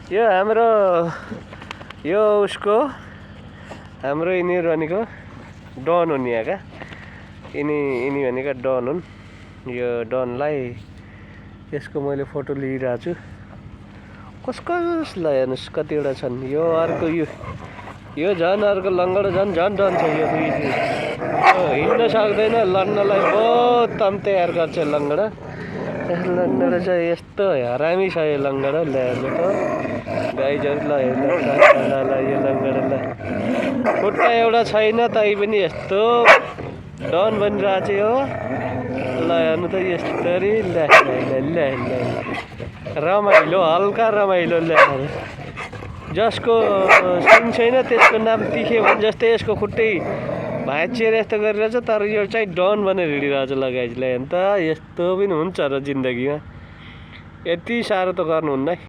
यो हाम्रो यो उसको हाम्रो यिनीहरू भनेको डन हुन् यहाँका यिनी भनेको डन हुन् यो डनलाई यसको मैले फोटो लिइरहेको छु कसलाई हेर्नुहोस् कतिवटा छन् यो अर्को यो झन् अर्को लङ्गडा झन् डन छ यो हिँड्न सक्दैन लड्नलाई बहुत तम तयार गर्छ लङ्गडा चाहिँ यस्तो हरामी छ यो लङ्गडा ल्याएर त गाइजहरूलाई हेर्न यो लङ्गडालाई खुट्टा एउटा छैन तै पनि यस्तो डन बनिरहेको छ हो ल हेर्नु त यस्तरी ल्या रमाइलो हल्का रमाइलो ल्याएर जसको सिङ छैन त्यसको नाम तिखे भने जस्तै यसको खुट्टै भाँचिएर यस्तो गरिरहेछ तर यो चाहिँ डन भनेर हिँडिरहेछ ल गाइजलाई अन्त यस्तो पनि हुन्छ र जिन्दगीमा यति साह्रो त गर्नुहुन्न है।